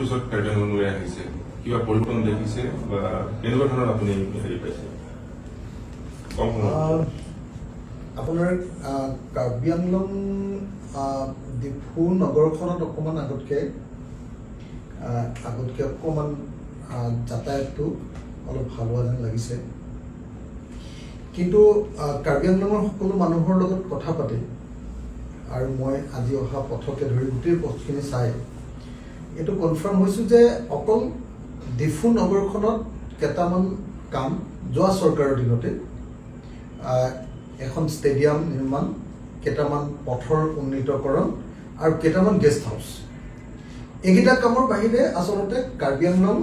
পিছত কাৰ্বি আংলঙলৈ আহিছে, কিবা পৰিৱৰ্তন দেখিছে বা কেনেকুৱা ধৰণৰ আপুনি হেৰি পাইছে কম সময়ত? আপোনাৰ কাৰ্বি আংলং, ডিফু নগৰখনত অকণমান আগতকৈ অকণমান যাতায়াতটো অলপ ভাল হোৱা যেন লাগিছে। কিন্তু কাৰ্বি আংলঙৰ সকলো মানুহৰ লগত কথা পাতি আৰু মই আজি অহা পথকে ধৰি গোটেই পথখিনি চাই এইটো কনফাৰ্ম হৈছোঁ যে অকল ডিফু নগৰখনত কেইটামান কাম যোৱা চৰকাৰৰ দিনতে এখন ষ্টেডিয়াম নিৰ্মাণ, কেইটামান পথৰ উন্নীতকৰণ আৰু কেইটামান গেষ্ট হাউচ, এইকেইটা কামৰ বাহিৰে আচলতে কাৰ্বি আংলং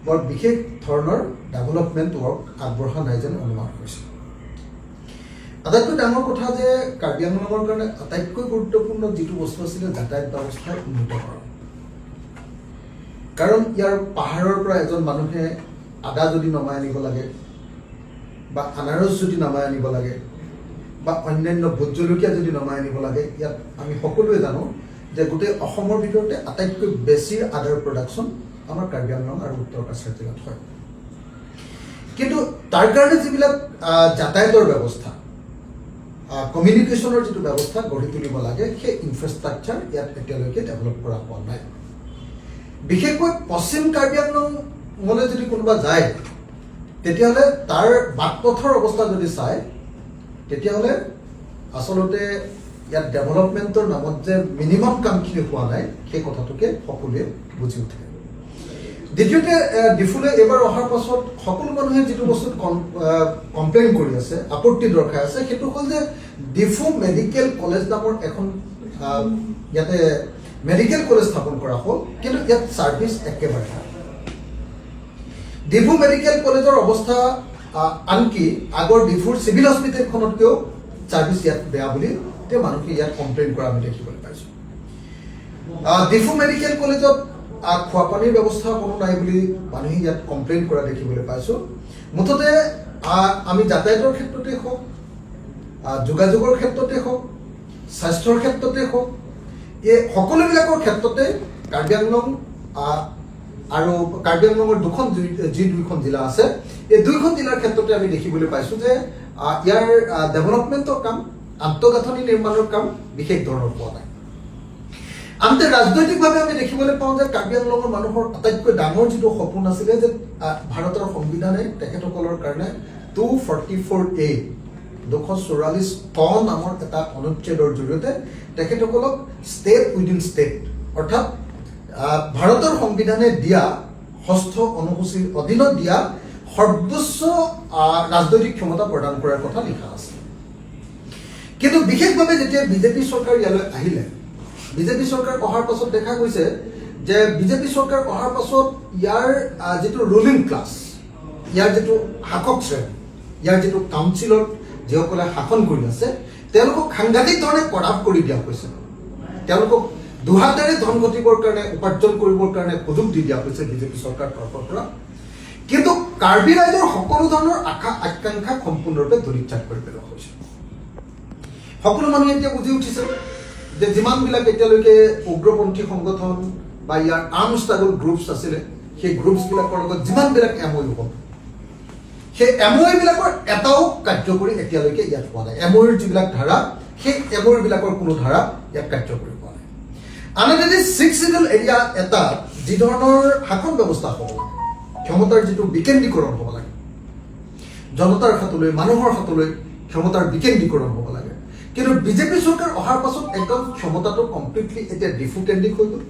বৰ বিশেষ ধৰণৰ ডেভেলপমেণ্ট ৱৰ্ক আগবঢ়া নাই যেন অনুমান হৈছে। আটাইতকৈ ডাঙৰ কথা যে কাৰ্বি আংলঙৰ কাৰণে আটাইতকৈ গুৰুত্বপূৰ্ণ যিটো বস্তু আছিলে, যাতায়াত ব্যৱস্থাৰ উন্নীতকৰণ। কাৰণ ইয়াৰ পাহাৰৰ পৰা এজন মানুহে আদা যদি নমাই আনিব লাগে বা আনাৰস যদি নমাই আনিব লাগে বা অন্যান্য ভোট জলকীয়া যদি নমাই আনিব লাগে, ইয়াত আমি সকলোৱে জানো যে গোটেই অসমৰ ভিতৰতে আটাইতকৈ বেছি আদাৰ প্ৰডাকশ্যন আমাৰ কাৰ্বি আংলং আৰু উত্তৰ কাছাৰ জিলাত হয়। কিন্তু তাৰ কাৰণে যিবিলাক যাতায়াতৰ ব্যৱস্থা, কমিউনিকেশ্যনৰ যিটো ব্যৱস্থা গঢ়ি তুলিব লাগে, সেই ইনফ্ৰাষ্ট্ৰাকচাৰ ইয়াত এতিয়ালৈকে ডেভেলপ কৰা হোৱা নাই। বিশেষকৈ পশ্চিম কাৰ্বি আংলঙলৈ যদি কোনোবা যায়, তেতিয়াহ'লে তাৰ বাট পথৰ অৱস্থা যদি চায়, তেতিয়াহ'লে আচলতে ইয়াত ডেভেলপমেণ্টৰ নামত যে মিনিমাম কামখিনি হোৱা নাই, সেই কথাটোকে সকলোৱে বুজি উঠে। দ্বিতীয়তে, ডিফুলৈ এইবাৰ অহাৰ পাছত সকলো মানুহে যিটো বস্তুত কমপ্লেইন কৰি আছে, আপত্তি দৰ্শাই আছে, সেইটো হ'ল যে ডিফু মেডিকেল কলেজ নামৰ এখন ইয়াতে মেডিকেল কলেজ স্থাপন কৰা হ'ল, কিন্তু ইয়াত ছাৰ্ভিচ একেবাৰে নাই। ডিফু মেডিকেল কলেজৰ অৱস্থা আনকি আগৰ ডিফুৰ চিভিল হস্পিটেলখনতকৈও ছাৰ্ভিচ ইয়াত বেয়া বুলি এতিয়া মানুহে ইয়াত কমপ্লেইন কৰা আমি দেখিবলৈ পাইছোঁ। ডিফু মেডিকেল কলেজত খোৱা পানীৰ ব্যৱস্থা কোনো নাই বুলি মানুহে ইয়াত কমপ্লেইন কৰা দেখিবলৈ পাইছোঁ। মুঠতে আমি যাতায়াতৰ ক্ষেত্ৰতে হওক, যোগাযোগৰ ক্ষেত্ৰতে হওক, স্বাস্থ্যৰ ক্ষেত্ৰতে হওক, এই সকলোবিলাকৰ ক্ষেত্ৰতে কাৰ্বি আংলং আৰু কাৰ্বি আংলঙৰ দুখন যি দুইখন জিলা আছে, এই দুইখন জিলাৰ ক্ষেত্ৰতে আমি দেখিবলৈ পাইছোঁ যে ইয়াৰ ডেভেলপমেণ্টৰ কাম, আন্তঃগাঁথনি নিৰ্মাণৰ কাম বিশেষ ধৰণৰ হোৱা নাই। আনহাতে ৰাজনৈতিকভাৱে আমি দেখিবলৈ পাওঁ যে কাৰ্বি আংলঙৰ মানুহৰ আটাইতকৈ ডাঙৰ যিটো সপোন আছিলে যে ভাৰতৰ সংবিধানে তেখেতসকলৰ কাৰণে 244A, 244 ক নামৰ এটা অনুচ্ছেদৰ জৰিয়তে তেখেতসকলক ষ্টেট উইদিন ষ্টেট, অৰ্থাৎ ভাৰতৰ সংবিধানে দিয়া ষষ্ঠ অনুসূচীৰ অধীনত দিয়া সৰ্বোচ্চ ৰাজনৈতিক ক্ষমতা প্ৰদান কৰাৰ কথা লিখা আছে। কিন্তু বিশেষভাৱে যেতিয়া বিজেপি চৰকাৰ ইয়ালৈ আহিলে, বিজেপি চৰকাৰ অহাৰ পাছত দেখা গৈছে যে বিজেপি চৰকাৰ অহাৰ পাছত ইয়াৰ যিটো ৰুলিং ক্লাছ, ইয়াৰ যিটো শাসক শ্ৰেণী, ইয়াৰ যিটো কাউন্সিলত যিসকলে শাসন কৰি আছে, তেওঁলোকক সাংঘাতিক ধৰণে কৰাপ্ট কৰি দিয়া হৈছে। তেওঁলোকক দুহাতেৰে ধন ঘটিবৰ কাৰণে, উপাৰ্জন কৰিবৰ কাৰণে সুযোগ দি দিয়া হৈছে বিজেপি চৰকাৰ তৰফৰ পৰা। কিন্তু কাৰ্বি ৰাইজৰ সকলো ধৰণৰ আশা আকাংক্ষাক সম্পূৰ্ণৰূপে ধূলিসাৎ কৰি পেলোৱা হৈছে। সকলো মানুহে এতিয়া বুজি উঠিছে যে যিমানবিলাক এতিয়ালৈকে উগ্ৰপন্থী সংগঠন বা ইয়াৰ আৰ্ম ষ্ট্ৰাগল গ্ৰুপছ আছিলে, সেই গ্ৰুপছবিলাকৰ লগত যিমানবিলাক এম অ' ইউ হ'ল, সেই এম অ' বিলাকৰ এটাও কাৰ্যকৰী এতিয়ালৈকে ইয়াত হোৱা নাই। এম অ' ইউৰ যিবিলাক ধাৰা, সেই এম অ' বিলাকৰ কোনো ধাৰা ইয়াত কাৰ্যকৰী হোৱা নাই। আনহাতে ছিক্স চিডুল এৰিয়া এটা যি ধৰণৰ শাসন ব্যৱস্থা হ'ব লাগে, ক্ষমতাৰ যিটো বিকেন্দ্ৰীকৰণ হ'ব লাগে, জনতাৰ হাতলৈ, মানুহৰ হাতলৈ ক্ষমতাৰ বিকেন্দ্ৰীকৰণ হ'ব লাগে, কিন্তু বিজেপি চৰকাৰ অহাৰ পাছত একদম ক্ষমতাটো কমপ্লিটলি এতিয়া ডিফু কেন্দ্ৰিক হৈ গ'ল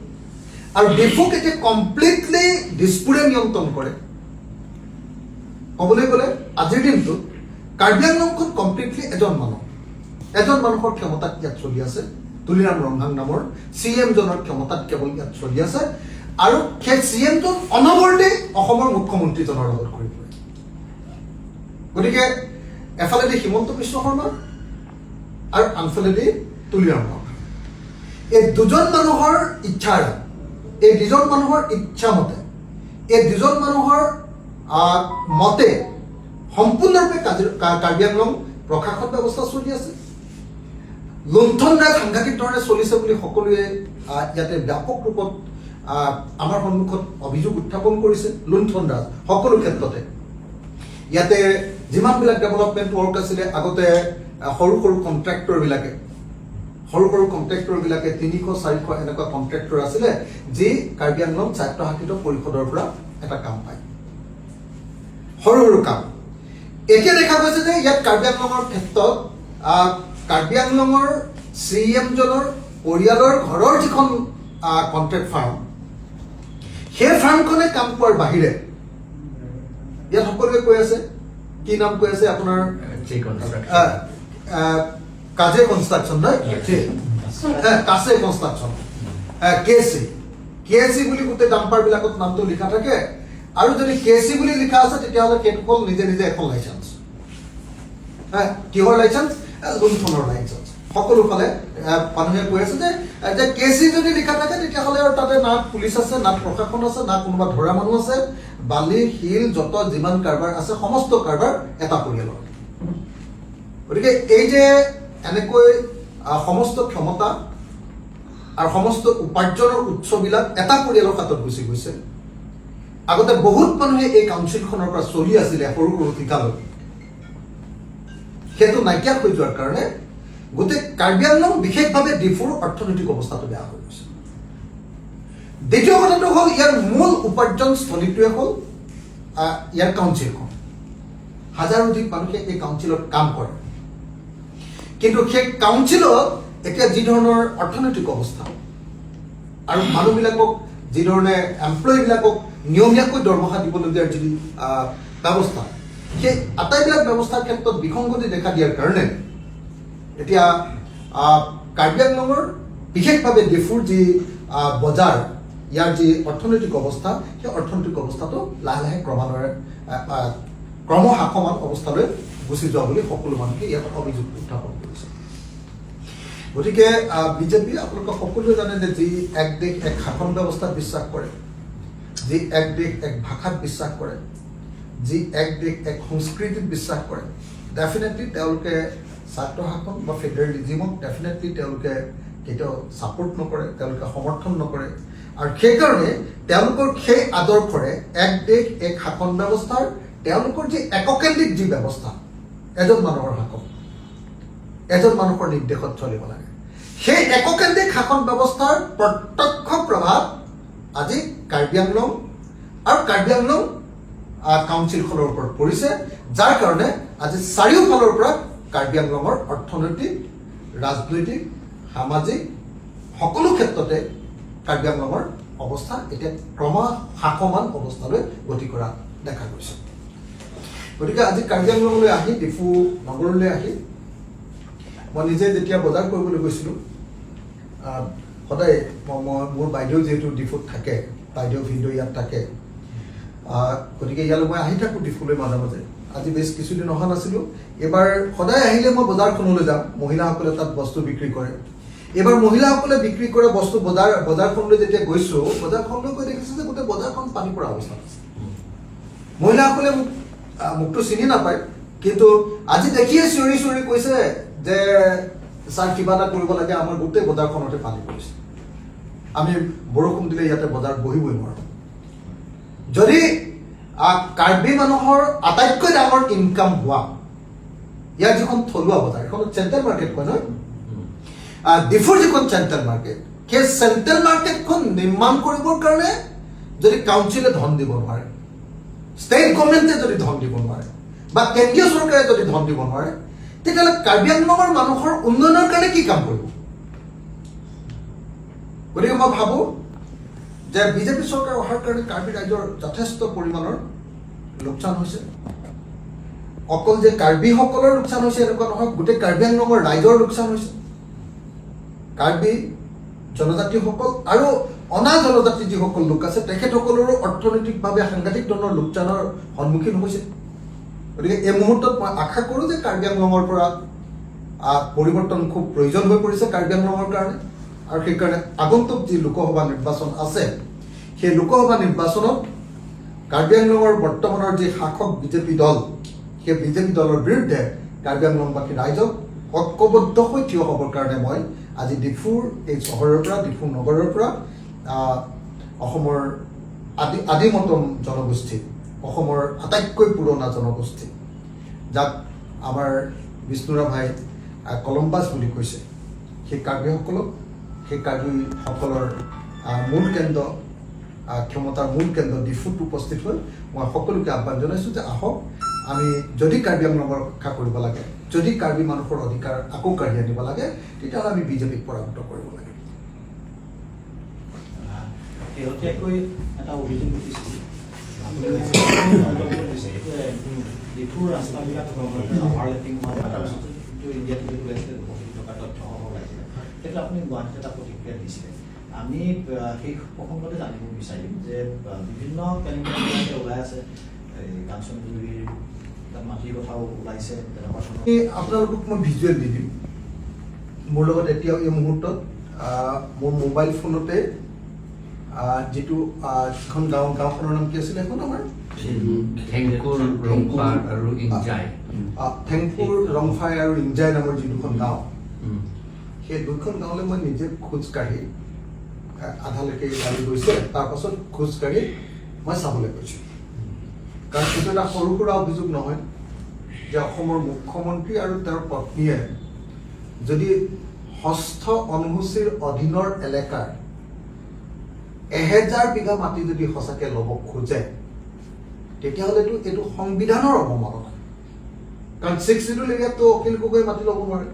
আৰু ডিফুক এতিয়া কমপ্লিটলি দিছপুৰে নিয়ন্ত্ৰণ কৰে। ক'বলৈ গ'লে আজিৰ দিনটোত কাৰ্বি আংলংখন কমপ্লিটলি এজন মানুহৰ ক্ষমতাত ইয়াত চলি আছে। তুলিৰাম ৰংহাং নামৰ চি এমজনৰ ক্ষমতাত কেৱল ইয়াত চলি আছে আৰু সেই চি এমজন অনবৰতে অসমৰ মুখ্যমন্ত্ৰীজনৰ লগত ঘূৰি ফুৰে। গতিকে এফালেদি হিমন্ত বিশ্ব শৰ্মা আৰু আনফালেদি তুলিৰাম ৰংহাং, এই দুজন মানুহৰ ইচ্ছাৰে, এই দুজন মানুহৰ ইচ্ছা মতে, এই দুজন মানুহৰ মতে সম্পূৰ্ণৰূপে কাৰ্বি আংলং প্ৰশাসন ব্যৱস্থা চলি আছে। লুণ্ঠন ৰাজ সাংঘাতিক ধৰণে চলিছে বুলি সকলোৱে ইয়াতে ব্যাপক ৰূপত আমাৰ সন্মুখত অভিযোগ উত্থাপন কৰিছে। লুণ্ঠনৰাজ সকলো ক্ষেত্ৰতে। ইয়াতে যিমানবিলাক ডেভেলপমেণ্ট ৱৰ্ক আছিলে আগতে, সৰু সৰু কণ্ট্ৰেক্টৰবিলাকে, সৰু সৰু কণ্ট্ৰেক্টৰবিলাকে, 300 400 এনেকুৱা কণ্ট্ৰেক্টৰ আছিলে যি কাৰ্বি আংলং স্বায়ত্তশাসিত পৰিষদৰ পৰা এটা কাম পায়, সৰু সৰু কাম। এতিয়া দেখা গৈছে যে ইয়াত কাৰ্বি আংলঙৰ ক্ষেত্ৰত কাৰ্বি আংলঙৰ চি এমজনৰ পৰিয়ালৰ ঘৰৰ যিখন কণ্ট্ৰেক্ট ফাৰ্ম, সেই ফাৰ্মখনে কাম পোৱাৰ বাহিৰে ইয়াত সকলোৱে কৈ আছে, কি নাম কৈ আছে আপোনাৰ? কাজে কনষ্ট্ৰাকশ্যন নহয়, কাছে কনষ্ট্ৰাকশ্যন, কে চি, কে চি বুলি গোটেই ডাম্পাৰ বিলাকত নামটো লিখা থাকে। আৰু যদি কে চি বুলি লিখা আছে, তেতিয়াহ'লে সেইটো হ'ল নিজে নিজে এখন লাইচেঞ্চ। কিহৰ লাইচেঞ্চ? লুণ্ঠনৰ লাইচেঞ্চ। সকলো ফালে মানুহে কৈ আছে যে কে চি যদি লিখা থাকে, তেতিয়াহ'লে আৰু তাতে না পুলিচ আছে, না প্ৰশাসন আছে, না কোনোবা ধৰা মানুহ আছে। বালি, শিল, যত যিমান কাৰবাৰ আছে, সমস্ত কাৰবাৰ এটা পৰিয়ালৰ। গতিকে এই যে এনেকৈ সমস্ত ক্ষমতা আৰু সমস্ত উপাৰ্জনৰ উৎসবিলাক এটা পৰিয়ালৰ হাতত গুচি গৈছে। আগতে বহুত মানুহে এই কাউন্সিলখনৰ পৰা চলি আছিলে সৰু সৰু ঠিকালৈ, সেইটো নাইকিয়া হৈ যোৱাৰ কাৰণে গোটেই কাৰ্বি আংলং, বিশেষভাৱে ডিফুৰ অৰ্থনৈতিক অৱস্থাটো বেয়া হৈ গৈছে। দ্বিতীয় কথাটো হ'ল, ইয়াৰ মূল উপাৰ্জন স্থলীটোৱে হ'ল ইয়াৰ কাউন্সিলখন। হাজাৰোধিক মানুহে এই কাউন্সিলত কাম কৰে। কিন্তু সেই কাউন্সিলত এতিয়া যি ধৰণৰ অৰ্থনৈতিক অৱস্থা আৰু মানুহবিলাকক যিধৰণে, এমপ্লয়ীবিলাকক নিয়মীয়াকৈ দৰমহা দিবলগীয়াৰ যি ব্যৱস্থা, সেই আটাইবিলাক ব্যৱস্থাৰ ক্ষেত্ৰত বিসংগতি দেখা দিয়াৰ কাৰণে এতিয়া কাৰ্বি আংলঙৰ, বিশেষভাৱে ডিফুৰ যি বজাৰ, ইয়াৰ যি অৰ্থনৈতিক অৱস্থা, সেই অৰ্থনৈতিক অৱস্থাটো লাহে লাহে ক্ৰমান্বয়ে ক্ৰমহ্ৰাসমান অৱস্থালৈ গুচি যোৱা বুলি সকলো মানুহে ইয়াত অভিযোগ উত্থাপন কৰিছে। গতিকে বিজেপি, আপোনালোকে সকলোৱে জানে যে যি এক দেশ এক শাসন ব্যৱস্থাত বিশ্বাস কৰে, যি এক দেশ এক ভাষাত বিশ্বাস কৰে, যি এক দেশ এক সংস্কৃতিত বিশ্বাস কৰে, ডেফিনেটলি তেওঁলোকে স্বায়ত্তশাসন বা ফেডাৰেলিজিমক ডেফিনেটলি তেওঁলোকে কেতিয়াও ছাপোৰ্ট নকৰে, তেওঁলোকে সমৰ্থন নকৰে। আৰু সেইকাৰণে তেওঁলোকৰ সেই আদৰ্শৰে এক দেশ এক শাসন ব্যৱস্থাৰ তেওঁলোকৰ যি এককেন্দ্ৰিক যি ব্যৱস্থা, এজন মানুহৰ শাসন, এজন মানুহৰ নিৰ্দেশত চলিব লাগে, সেই এককেন্দ্ৰিক শাসন ব্যৱস্থাৰ প্ৰত্যক্ষ প্ৰভাৱ আজি কাৰ্বি আংলং আৰু কাৰ্বি আংলং কাউন্সিলখনৰ ওপৰত পৰিছে, যাৰ কাৰণে আজি চাৰিওফালৰ পৰা কাৰ্বি আংলঙৰ অৰ্থনৈতিক, ৰাজনৈতিক, সামাজিক সকলো ক্ষেত্ৰতে কাৰ্বি আংলঙৰ অৱস্থা এতিয়া ক্ৰমহ্ৰাসমান অৱস্থালৈ গতি কৰা দেখা গৈছে। গতিকে আজি কাৰ্বি আংলঙলৈ আহি, ডিফু নগৰলৈ আহি মই নিজে যেতিয়া বজাৰ কৰিবলৈ গৈছিলোঁ, সদায় মই মোৰ বাইদেউ যিহেতু ডিফুত থাকে, বাইদেউ ভিনদেউ ইয়াত থাকে, গতিকে ইয়ালৈ মই আহি থাকোঁ ডিফুলৈ মাজে মাজে। আজি বেছ কিছুদিন অহা নাছিলোঁ। এইবাৰ সদায় আহিলে মই বজাৰখনলৈ যাওঁ, মহিলাসকলে তাত বস্তু বিক্ৰী কৰে। এইবাৰ মহিলাসকলে বিক্ৰী কৰা বস্তু বজাৰখনলৈ যেতিয়া গৈছোঁ, বজাৰখনলৈ গৈ দেখিছোঁ যে গোটেই বজাৰখন পানী পৰা অৱস্থাত আছে। মহিলাসকলে মোকতো চিনি নাপায়, কিন্তু আজি দেখিয়ে চিঞৰি চিঞৰি কৈছে যে ছাৰ, কিবা এটা কৰিব লাগে, আমাৰ গোটেই বজাৰখনতে পানী পৰিছে, আমি বৰষুণ দিলে ইয়াতে বজাৰত বহিবই নোৱাৰোঁ। যদি কাৰ্বি মানুহৰ আটাইতকৈ ডাঙৰ ইনকাম হোৱা ইয়াৰ যিখন থলুৱা বজাৰ, এখন চেণ্ট্ৰেল মাৰ্কেট কয় নহয়, ডিফুৰ যিখন চেণ্ট্ৰেল মাৰ্কেট, সেই চেণ্ট্ৰেল মাৰ্কেটখন নিৰ্মাণ কৰিবৰ কাৰণে যদি কাউন্সিলে ধন দিব নোৱাৰে, ষ্টেট গভৰ্ণমেণ্টে যদি ধন দিব নোৱাৰে বা কেন্দ্ৰীয় চৰকাৰে যদি ধন দিব নোৱাৰে, তেতিয়াহ'লে কাৰ্বি আংলঙৰ মানুহৰ উন্নয়নৰ কাৰণে কি কাম কৰিব? গতিকে মই ভাবোঁ যে বিজেপি চৰকাৰ অহাৰ কাৰণে কাৰ্বি ৰাইজৰ যথেষ্ট পৰিমাণৰ লোকচান হৈছে। অকল যে কাৰ্বিসকলৰ লোকচান হৈছে এনেকুৱা নহয়, গোটেই কাৰ্বি আংলঙৰ ৰাইজৰ লোকচান হৈছে। কাৰ্বি জনজাতিসকল আৰু অনা জনজাতি যিসকল লোক আছে, তেখেতসকলৰো অৰ্থনৈতিকভাৱে সাংঘাতিক ধৰণৰ লোকচানৰ সন্মুখীন হৈছে। গতিকে এই মুহূৰ্তত মই আশা কৰোঁ যে কাৰ্বি আংলঙৰ পৰা পৰিৱৰ্তন খুব প্ৰয়োজন হৈ পৰিছে কাৰ্বি আংলঙৰ কাৰণে। আৰু সেইকাৰণে আগন্তুক যি লোকসভা নিৰ্বাচন আছে, সেই লোকসভা নিৰ্বাচনত কাৰ্বি আংলঙৰ বৰ্তমানৰ যি শাসক বিজেপি দল, সেই বিজেপি দলৰ বিৰুদ্ধে কাৰ্বি আংলংবাসী ৰাইজক ঐক্যবদ্ধ হৈ থিয় হ'বৰ কাৰণে মই আজি ডিফুৰ এই চহৰৰ পৰা, ডিফু নগৰৰ পৰা অসমৰ আদিমতম জনগোষ্ঠী, অসমৰ আটাইতকৈ পুৰণা জনগোষ্ঠী, যাক আমাৰ বিষ্ণু ৰাভাই কলম্বাছ বুলি কৈছে, সেই কাৰ্বিসকলক, সেই কাৰ্বিসকলৰ মূল কেন্দ্ৰ, ক্ষমতাৰ মূল কেন্দ্ৰ ডিফুত উপস্থিত হৈ মই সকলোকে আহ্বান জনাইছোঁ যে আহক, আমি যদি কাৰ্বি আংলঙৰ ৰক্ষা কৰিব লাগে, যদি কাৰ্বি মানুহৰ অধিকাৰ আকৌ কাঢ়ি আনিব লাগে, তেতিয়াহ'লে আমি বিজেপিক পৰাভূত কৰিব লাগে। শেহতীয়াকৈ এটা অভিযোগ উঠিছিল, আপুনি মন্তব্য দিছে, এইটো ডিফুৰ ৰাস্তাবিলাক অভাৰলেপিং হোৱা, তাৰপিছত যিটো ইণ্ডিয়া টুডেত ওলাইছিলে, 2 কোটি টকাৰ তথ্যসহ ওলাইছিলে, সেইটো আপুনি গুৱাহাটীত এটা প্ৰতিক্ৰিয়া দিছিলে। আমি সেই প্ৰসংগতে জানিব বিচাৰিম যে বিভিন্ন কেলেংকাৰী ওলাই আছে, এই কাঞ্চনজুৰিৰ তাত মাটিৰ কথাও ওলাইছে, তেনেকুৱা ধৰণৰ। এই আপোনালোকক মই ভিজুৱেল দি দিম। মোৰ লগত এতিয়াও এই মুহূৰ্তত মোৰ মোবাইল ফোনতে যিটো যিখন গাঁও, গাঁওখনৰ নাম কি আছিলে এখন আমাৰ? থেংকুৰ, ৰংফাৰ আৰু ইনজাই। থেংকুৰ, ৰংফাই আৰু ইংজাই নামৰ যি দুখন গাঁও, সেই দুখন গাঁৱলৈ মই নিজে খোজকাঢ়ি আধালৈকে গাড়ী গৈছে, তাৰপাছত খোজকাঢ়ি মই চাবলৈ গৈছোঁ। কাৰণ এইটো এটা সৰু সুৰা অভিযোগ নহয় যে অসমৰ মুখ্যমন্ত্ৰী আৰু তেওঁৰ পত্নীয়ে যদি ষষ্ঠ অনুসূচীৰ অধীনৰ এলেকাৰ 1000 বিঘা মাটি যদি সঁচাকে ল'ব খোজে, তেতিয়াহ'লেতো এইটো সংবিধানৰ অৱমাননা। কাৰণ ছিক্স চিডিউল এৰিয়াততো অখিল গগৈ মাটি ল'ব নোৱাৰে।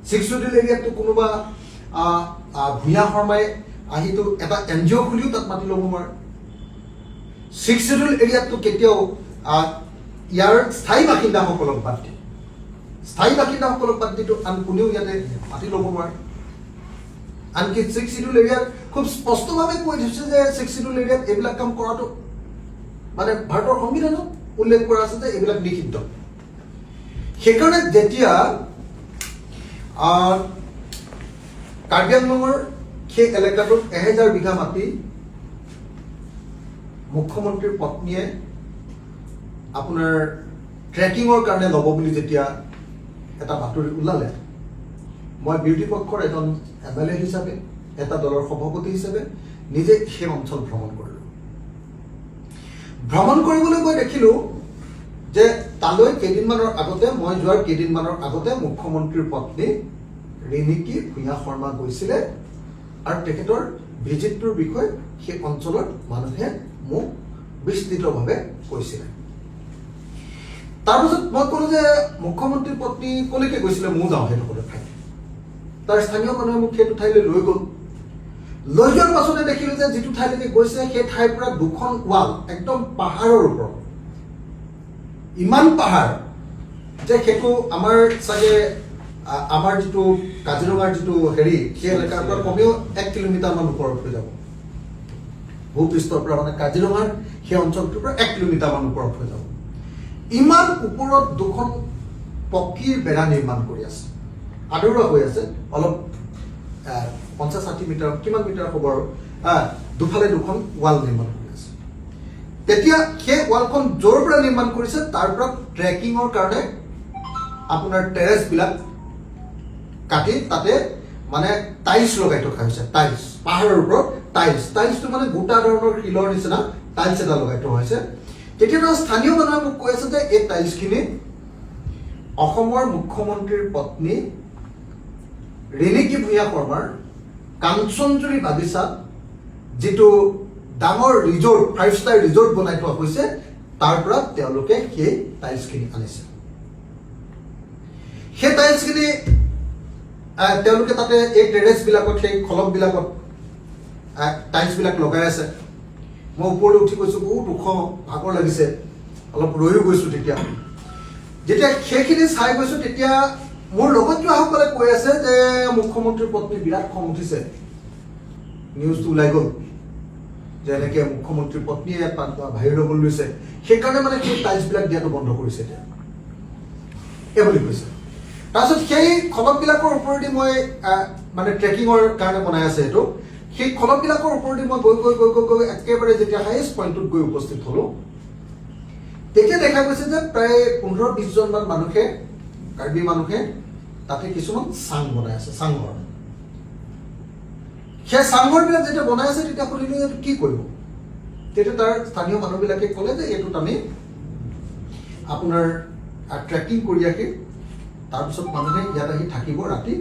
ছিক্স চিডিউল এৰিয়াততো কোনোবা ভূঞা শৰ্মাই আহিতো এটা এনজিঅ' খুলিও তাত মাটি ল'ব নোৱাৰে। ছিক্স চিডিউল এৰিয়াততো কেতিয়াও ইয়াৰ স্থায়ী বাসিন্দাসকলক বাদ দি, স্থায়ী বাসিন্দাসকলক বাদ দিতো আন কোনেও ইয়াতে মাটি ল'ব নোৱাৰে। আনকি ছিক্স চিডিউল এৰিয়াত খুব স্পষ্টভাৱে কৈ থৈছে যে ছিক্স চিডিউল এৰিয়াত এইবিলাক কাম কৰাটো মানে ভাৰতৰ সংবিধানত উল্লেখ কৰা আছে যে এইবিলাক নিষিদ্ধ। সেইকাৰণে যেতিয়া কাৰ্বি আংলঙৰ সেই এলেকাটোত 1000 বিঘা মাটি মুখ্যমন্ত্ৰীৰ পত্নীয়ে আপোনাৰ ট্ৰেকিঙৰ কাৰণে ল'ব বুলি যেতিয়া এটা বাতৰি ওলালে, মই বিৰোধী পক্ষৰ এজন এমএলএ হিচাপে, এটা দলৰ সভাপতি হিচাপে নিজে সেই অঞ্চল ভ্ৰমণ কৰিলোঁ। ভ্ৰমণ কৰিবলৈ গৈ দেখিলোঁ যে তালৈ কেইদিনমানৰ আগতে, মই যোৱাৰ কেইদিনমানৰ আগতে মুখ্যমন্ত্ৰীৰ পত্নী ৰিণিকী ভূঞা শৰ্মা গৈছিলে আৰু তেখেতৰ ভিজিটটোৰ বিষয়ে সেই অঞ্চলৰ মানুহে মোক বিস্তৃতভাৱে কৈছিলে। তাৰপাছত মই ক'লো যে মুখ্যমন্ত্ৰীৰ পত্নী ক'লৈকে গৈছিলে, ময়ো যাওঁ সেইডোখৰ ঠাইত। তাৰ স্থানীয় মানুহে মোক সেইটো ঠাইলৈ লৈ গ'ল। লৈ যোৱাৰ পাছতে দেখিলো যে যিটো ঠাইলৈকে গৈছে, সেই ঠাইৰ পৰা দুখন ৱাল একদম পাহাৰৰ ওপৰত, ইমান পাহাৰ যে সেইটো আমাৰ চাগে আমাৰ যিটো কাজিৰঙাৰ যিটো হেৰি, সেই এলেকাৰ পৰা কমেও 1 কিলোমিটাৰমান ওপৰত হৈ যাব। ভূপৃষ্ঠৰ পৰা, মানে কাজিৰঙাৰ সেই অঞ্চলটোৰ পৰা 1 কিলোমিটাৰমান ওপৰত হৈ যাব। ইমান ওপৰত দুখন পকীৰ বেৰা নিৰ্মাণ কৰি আছে, আধৰুৱা হৈ আছে অলপ, 50-60 মিটাৰ, কিমান মিটাৰ হ'ব আৰু, দুফালে দুখন ৱাল নিৰ্মাণ কৰি আছে। তেতিয়া সেই ৱালখন য'ৰ পৰা নিৰ্মাণ কৰিছে, তাৰ পৰা ট্ৰেকিঙৰ কাৰণে আপোনাৰ টেৰেছবিলাক কাটি তাতে মানে টাইলছ লগাই থকা হৈছে। টাইলছ, পাহাৰৰ ওপৰত টাইলছ, টাইলছটো মানে গোটা ধৰণৰ শিলৰ নিচিনা টাইলছ এটা লগাই থোৱা হৈছে। তেতিয়া তাৰ স্থানীয় মানুহে মোক কৈ আছে যে এই টাইলছখিনি অসমৰ মুখ্যমন্ত্ৰীৰ পত্নী ৰিণিকী ভূঞা শৰ্মাৰ কাঞ্চনজুৰি বাগিচাত যিটো ডাঙৰ ৰিজৰ্ট, ফাইভ ষ্টাৰ ৰিজৰ্ট বনাই থোৱা হৈছে, তাৰ পৰা তেওঁলোকে সেই টাইলছখিনি আনিছে। সেই টাইলছখিনি তেওঁলোকে তাতে এই টেৰেছবিলাকত, সেই খলকবিলাকত টাইলছবিলাক লগাই আছে। মই ওপৰলৈ উঠি গৈছোঁ, বহুত ওখ, ভাগৰ লাগিছে, অলপ ৰৈও গৈছোঁ। তেতিয়া যেতিয়া সেইখিনি চাই গৈছোঁ, তেতিয়া মোৰ লগত যোৱাসকলে কৈ আছে যে মুখ্যমন্ত্ৰীৰ পত্নী বিৰাট খং উঠিছে, নিউজটো ওলাই গ'ল যে এনেকে মুখ্যমন্ত্ৰীৰ পত্নীয়ে ইয়াত বাহিৰ ল'বলৈ লৈছে, সেইকাৰণে মানে সেই টাইলছবিলাক দিয়াটো বন্ধ কৰিছে এতিয়া, এই বুলি কৈছে। তাৰপিছত সেই খলকবিলাকৰ ওপৰেদি মই মানে ট্ৰেকিঙৰ কাৰণে বনাই আছে সেইটো, সেই খলকবিলাকৰ ওপৰেদি মই গৈ গৈ গৈ গৈ গৈ একেবাৰে যেতিয়া হাইয়েষ্ট পইণ্টটোত গৈ উপস্থিত হ'লো, তেতিয়া দেখা গৈছে যে প্ৰায় 15-20জনমান মানুহে, কাৰ্বি মানুহে তাতে কিছুমান চাং বনাই আছে, চাংঘৰ। সেই চাংঘৰবিলাক যেতিয়া বনাই আছে, তেতিয়া সুধিলোঁ যে কি কৰিব? তেতিয়া তাৰ স্থানীয় মানুহবিলাকে ক'লে যে এইটোত আমি আপোনাৰ ট্ৰেকিং কৰি আহি তাৰপিছত মানুহে ইয়াত আহি থাকিব ৰাতি।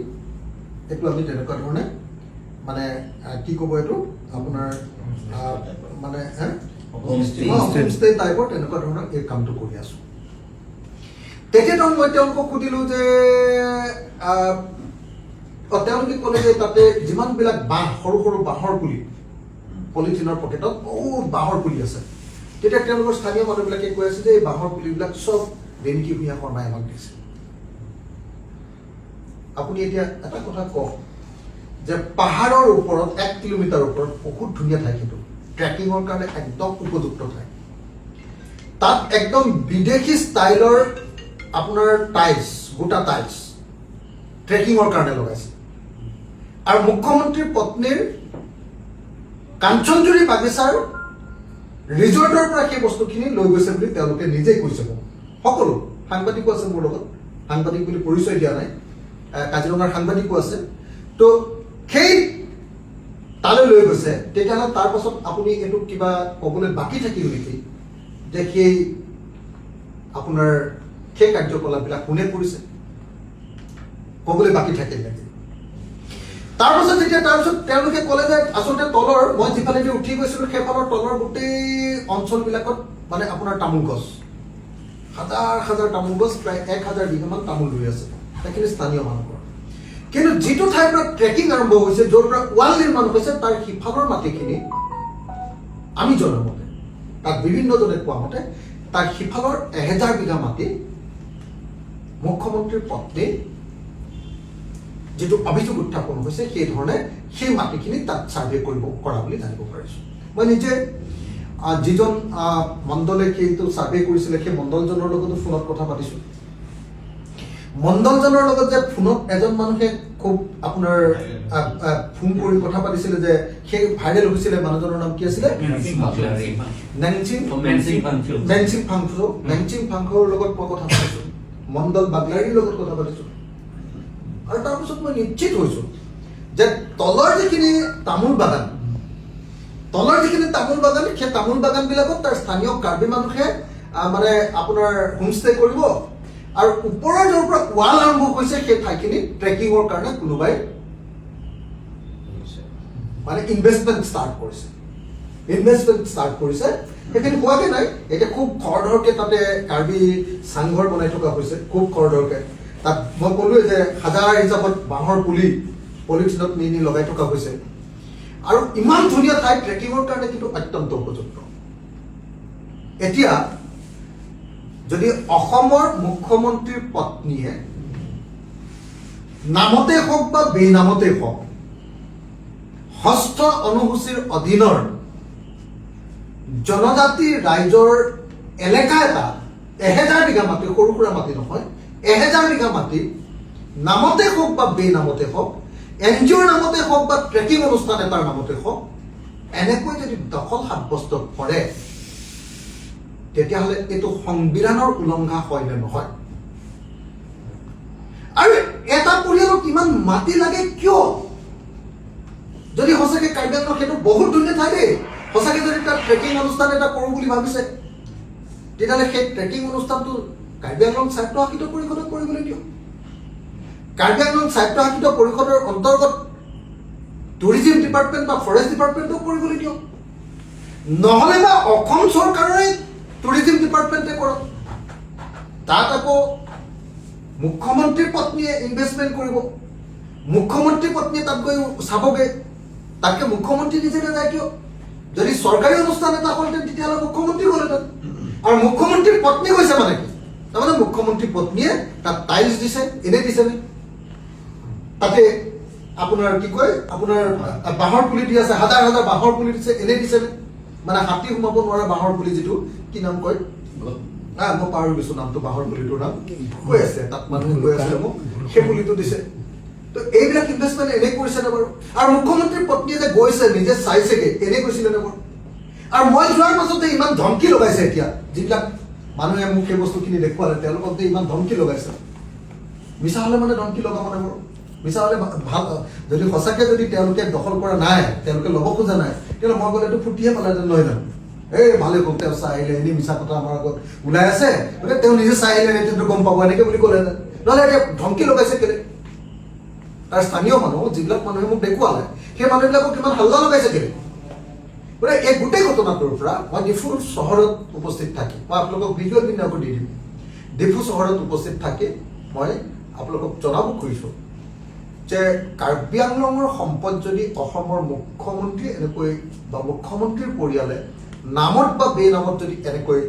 এইটো আমি তেনেকুৱা ধৰণে মানে কি ক'ব, এইটো আপোনাৰ মানে Homestay. Homestay টাইপৰ তেনেকুৱা ধৰণৰ এই কামটো কৰি আছোঁ। তেতিয়া মই তেওঁলোকক সুধিলোঁ যে তেওঁলোকে ক'লে যে তাতে যিমানবিলাক বাঁহ, সৰু সৰু বাঁহৰ পুলি, পলিথিনৰ পকেটত বহুত বাঁহৰ পুলি আছে। তেতিয়া তেওঁলোকৰ স্থানীয় মানুহবিলাকে কৈ আছে যে এই বাঁহৰ পুলিবিলাক চব ৰিণিকি ভূঞা শৰ্মাই আমাক দিছে। আপুনি এতিয়া এটা কথা কওক যে পাহাৰৰ ওপৰত, 1 কিলোমিটাৰ ওপৰত, বহুত ধুনীয়া ঠাই, কিন্তু ট্ৰেকিঙৰ কাৰণে একদম উপযুক্ত ঠাই। তাত একদম বিদেশী ষ্টাইলৰ আপোনাৰ টাইলছ, গোটা টাইলছ ট্ৰেকিঙৰ কাৰণে লগাইছে আৰু মুখ্যমন্ত্ৰীৰ পত্নীৰ কাঞ্চনজুৰি বাগিচাৰ ৰিজৰ্টৰ পৰা সেই বস্তুখিনি লৈ গৈছে বুলি তেওঁলোকে নিজেই কৈছে মোক। সকলো সাংবাদিকো আছে মোৰ লগত, সাংবাদিক বুলি পৰিচয় দিয়া নাই, কাজিৰঙাৰ সাংবাদিকো আছে। তো সেই তালৈ লৈ গৈছে, তেতিয়াহ'লে তাৰ পাছত আপুনি এইটো কিবা ক'বলৈ বাকী থাকিল নেকি যে সেই আপোনাৰ সেই কাৰ্যকলাপবিলাক কোনে কৰিছে? ক'বলৈ বাকী থাকিল নেকি? তাৰপাছত যেতিয়া তাৰপিছত তেওঁলোকে ক'লে যে আচলতে তলৰ, মই যিফালেদি উঠি গৈছিলো, সেইফালৰ তলৰ গোটেই অঞ্চলবিলাকত মানে আপোনাৰ তামোল গছ, হাজাৰ হাজাৰ তামোল গছ, প্ৰায় 1000 বিঘামান তামোল ৰুই আছে। সেইখিনি স্থানীয় মানুহৰ। কিন্তু যিটো ঠাইৰ পৰা ট্ৰেকিং আৰম্ভ হৈছে, য'ৰ পৰা ৱাল নিৰ্মাণ হৈছে, তাৰ সিফালৰ মাটিখিনি আমি জনামতে, তাত বিভিন্নজনে কোৱা মতে, তাৰ সিফালৰ 1000 বিঘা মাটি মুখ্যমন্ত্ৰীৰ পত্নী, যিটো অভিযোগ উত্থাপন হৈছে, সেই ধৰণে সেই মাটিখিনি তাত ছাৰ্ভে কৰিব কৰা বুলি জানিব পাৰিছোঁ। মই নিজে যিজন মণ্ডলে সেইটো ছাৰ্ভে কৰিছিলে, সেই মণ্ডলজনৰ লগতো ফোনত কথা পাতিছোঁ। মণ্ডলজনৰ লগত যে ফোনত এজন মানুহে খুব আপোনাৰ আহ, আহ, ফোন কৰি কথা পাতিছিলে যে সেই ভাইৰেল হৈছিলে, মানুহজনৰ নাম কি আছিলে? নেংচিং। মেনচিং ফাংচু। মেনচিং ফাংচো। মেনচিং ফাংচোৰ লগত মই কথা পাতিছোঁ, মণ্ডল বাগলাৰীৰ লগত কথা পাতিছোঁ আৰু তাৰপিছত মই নিশ্চিত হৈছোঁ যে তলৰ যিখিনি তামোল বাগান, তলৰ যিখিনি তামোল বাগান, সেই তামোল বাগানবিলাকত তাৰ স্থানীয় কাৰ্বি মানুহে মানে আপোনাৰ হোমষ্টে কৰিব আৰু ওপৰৰ য'ৰ পৰা ৱাল আৰম্ভ হৈছে, সেই ঠাইখিনি ট্ৰেকিঙৰ কাৰণে কোনোবাই মানে ইনভেষ্টমেণ্ট ষ্টাৰ্ট কৰিছে। ইনভেষ্টমেণ্ট ষ্টাৰ্ট কৰিছে, সেইখিনি হোৱাগে নাই। এতিয়া খুব খৰধৰকে তাতে কাৰ্বি চাংঘৰ বনাই থকা হৈছে খুব খৰধৰকে। তাত মই ক'লোৱে যে হাজাৰ হিচাপত বাঁহৰ পুলি পলিথিনত নি নি লগাই থকা হৈছে আৰু ইমান ধুনীয়া ঠাই, ট্ৰেকিঙৰ কাৰণে কিন্তু অত্যন্ত উপযুক্ত। এতিয়া যদি অসমৰ মুখ্যমন্ত্ৰীৰ পত্নীয়ে নামতে হওক বা বেনামতে হওক ষষ্ঠ অনুসূচীৰ অধীনৰ জনজাতি ৰাইজৰ এলেকা এটা, 1000 বিঘা মাটি, সৰু সুৰা মাটি নহয়, 1000 বিঘা মাটি নামতে হওক বা বেনামতে হওক, এন জি অ'ৰ নামতে হওক বা ট্ৰেকিং অনুষ্ঠান এটাৰ নামতে হওক, এনেকৈ যদি দখল সাব্যস্ত কৰে, তেতিয়াহ'লে এইটো সংবিধানৰ উলংঘা হয় নে নহয়? আৰু এটা পৰিয়ালক ইমান মাটি লাগে কিয়? যদি সঁচাকে কাৰ্বি আংলং সেইটো বহুত ধুনীয়া ঠাই দেই, সঁচাকে যদি তাত ট্ৰেকিং অনুষ্ঠান এটা কৰোঁ বুলি ভাবিছে, তেতিয়াহ'লে সেই ট্ৰেকিং অনুষ্ঠানটো কাৰ্বি আংলং স্বায়ত্তশাসিত পৰিষদক কৰিবলৈ দিয়ক। কাৰ্বি আংলং স্বায়ত্তশাসিত পৰিষদৰ অন্তৰ্গত টুৰিজিম ডিপাৰ্টমেণ্ট বা ফৰেষ্ট ডিপাৰ্টমেণ্টক কৰিবলৈ দিয়ক, নহ'লে বা অসম চৰকাৰৰে টুৰিজিম ডিপাৰ্টমেণ্টে কৰক। তাত আকৌ মুখ্যমন্ত্ৰীৰ পত্নীয়ে ইনভেষ্টমেণ্ট কৰিব, মুখ্যমন্ত্ৰীৰ পত্নীয়ে তাত গৈ চাবগৈ। তাতকে মুখ্যমন্ত্ৰী নিজে নাযায় কিয়? যদি চৰকাৰী অনুষ্ঠান এটা হ'লহেঁতেন, তেতিয়াহ'লে মুখ্যমন্ত্ৰী গ'লহেঁতেন। আৰু মুখ্যমন্ত্ৰীৰ পত্নী গৈছে মানে কি? তাৰমানে মুখ্যমন্ত্ৰীৰ পত্নীয়ে তাত টাইলছ দিছে, এনেই দিছেনে? তাতে আপোনাৰ কি কয়, আপোনাৰ বাঁহৰ পুলি দি আছে, হাজাৰ হাজাৰ বাঁহৰ পুলি দিছে, এনেই দিছেনে? মানে হাতী সোমাব নোৱাৰা বাঁহৰ পুলি, যিটো কি নাম কয়, মই পাহৰি গৈছো নামটো, বাঁহৰ পুলিটোৰ নাম কৈ আছে তাত মানুহে, কৈ আছিলে মোক, সেই পুলিটো দিছে। তো এইবিলাক ইনভেষ্টমেণ্ট এনেই কৰিছে নে বাৰু? আৰু মুখ্যমন্ত্ৰীৰ পত্নীয়ে যে গৈছে, নিজে চাইছেগে, এনেই গৈছিলে নে বাৰু? আৰু মই যোৱাৰ পাছতে ইমান ধমকি লগাইছে। এতিয়া যিবিলাক মানুহে মোক সেই বস্তুখিনি দেখুৱালে, তেওঁলোকক যে ইমান ধমকি লগাইছে, মিছা হ'লে মানে ধমকি লগাব নে বাৰু? মিছা হ'লে ভাল, যদি সঁচাকে যদি তেওঁলোকে দখল কৰা নাই, তেওঁলোকে ল'ব খোজা নাই, তেতিয়াহ'লে মই গ'লেতো ফুটিহে পালেহেঁতেন, নহয় জানো? এই ভালে হ'ল, তেওঁ চাই আহিলে, এনেই মিছা কথা আমাৰ আগত ওলাই আছে, গতিকে তেওঁ নিজে চাই আহিলে তেতিয়াতো গম পাব, এনেকে বুলি ক'লেহেঁতেন। নহ'লে এতিয়া ধমকি লগাইছে কেলে? তাৰ স্থানীয় মানুহ, যিবিলাক মানুহে মোক দেখুৱালে, সেই মানুহবিলাকক কিমান হাল্লা লগাইছে কেলে? গতিকে এই গোটেই ঘটনাটোৰ পৰা মই ডিফু চহৰত উপস্থিত থাকি, মই আপোনালোকক ভিজুৱেল বিন্যাসো দি দিম, ডিফু চহৰত উপস্থিত থাকি মই আপোনালোকক জনাব খুজিছোঁ যে কাৰ্বি আংলঙৰ সম্পদ যদি অসমৰ মুখ্যমন্ত্ৰী এনেকৈ বা মুখ্যমন্ত্ৰীৰ পৰিয়ালে নামত বা বেনামত যদি এনেকৈ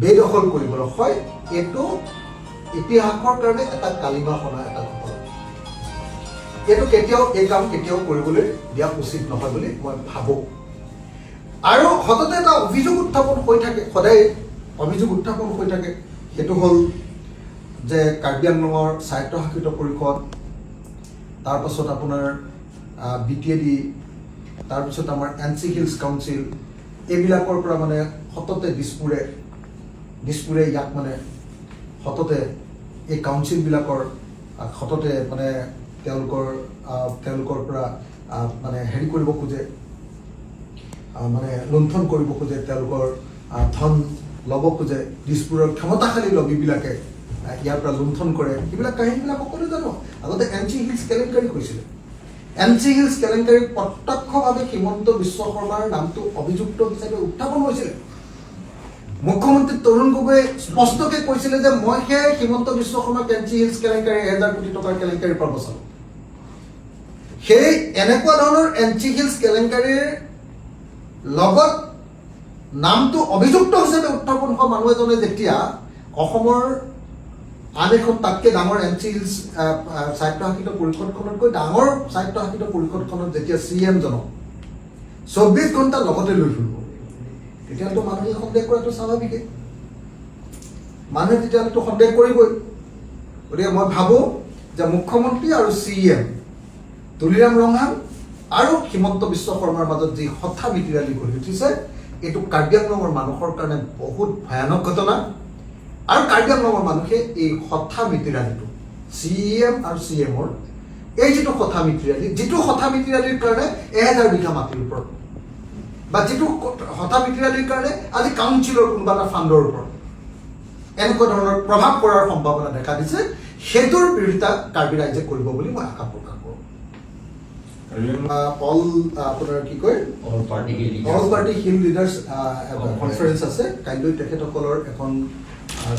বেদখল কৰিবলৈ হয়, এইটো ইতিহাসৰ কাৰণে এটা কালিমা সনা এটা ঘটনা। এইটো কেতিয়াও, এই কাম কেতিয়াও কৰিবলৈ দিয়া উচিত নহয় বুলি মই ভাবোঁ। আৰু সততে এটা অভিযোগ উত্থাপন হৈ থাকে, সদায় অভিযোগ উত্থাপন হৈ থাকে, সেইটো হ'ল যে কাৰ্বি আংলঙৰ স্বায়ত্তশাসিত পৰিষদ, তাৰপাছত আপোনাৰ বিটিএডি, তাৰপিছত আমাৰ এন চি হিলছ কাউন্সিল, এইবিলাকৰ পৰা মানে সততে দিছপুৰে ইয়াক মানে সততে এই কাউন্সিলবিলাকৰ সততে মানে তেওঁলোকৰ পৰা মানে হেৰি কৰিব খোজে, মানে লুণ্ঠন কৰিব খোজে, তেওঁলোকৰ ধন ল'ব খোজে। দিছপুৰৰ ক্ষমতাশালী লবীবিলাকে ইয়াৰ পৰা লুণ্ঠন কৰে। এইবিলাক কাহিনীবিলাক সকলোৱে জানো। আগতে এন চি হিলছ কেলেংকাৰী হৈছিলে। এন চি হিলছ কেলেংকাৰীত প্ৰত্যক্ষভাৱে হিমন্ত বিশ্ব শৰ্মাৰ নামটো অভিযুক্ত হিচাপে উত্থাপন হৈছিলে। মুখ্যমন্ত্ৰী তৰুণ গগৈয়ে স্পষ্টকে কৈছিলে যে মই সেই হিমন্ত বিশ্ব শৰ্মাক এন চি হিলছ কেলেংকাৰী, 1000 কোটি টকাৰ কেলেংকাৰীৰ পৰা বচালো। সেই এনেকুৱা ধৰণৰ এন চি হিলছ কেলেংকাৰীৰ লগত নামটো অভিযুক্ত হিচাপে উত্থাপন হোৱা মানুহ এজনে যেতিয়া অসমৰ আন এখন তাতকৈ ডাঙৰ এন চি হিলছ স্বায়ত্তশাসিত পৰিষদখনতকৈ ডাঙৰ স্বায়ত্তশাসিত পৰিষদখনত যেতিয়া চি এমজনক 24 ঘণ্টা লগতে লৈ ফুৰিব, তেতিয়াহ'লেতো মানুহে সন্দেহ কৰাটো স্বাভাৱিকেই। মানুহে তেতিয়াহ'লেতো সন্দেহ কৰিবই। গতিকে মই ভাবোঁ যে মুখ্যমন্ত্ৰী আৰু চি এম তুলিৰাম ৰংহাং আৰু হিমন্ত বিশ্ব শৰ্মাৰ মাজত যি হঠা মিতিৰালি গঢ়ি উঠিছে, এইটো কাৰ্বি আংলঙৰ মানুহৰ কাৰণে বহুত ভয়ানক ঘটনা। আৰু কাৰ্বি আংলঙৰ মানুহে এই হঠা মিতিৰালিটো, চি এম আৰু চি এমৰ এই যিটো হঠা মিতিৰালি, যিটো হঠা মিতিৰালিৰ কাৰণে 1000 বিঘা মাটিৰ ওপৰত বা যিটো হঠা মিতিৰালিৰ কাৰণে আজি কাউন্সিলৰ কোনোবা এটা ফাণ্ডৰ ওপৰত এনেকুৱা ধৰণৰ প্ৰভাৱ পৰাৰ সম্ভাৱনা দেখা দিছে, সেইটোৰ বিৰোধিতা কাৰ্বি ৰাইজে কৰিব বুলি মই আশা প্ৰকাশ কৰোঁ। কাৰ্বি আংলং অল আপোনাৰ কি কয়, all party. All party hill leaders conference আছে কাইলৈ। তেখেতসকলৰ এখন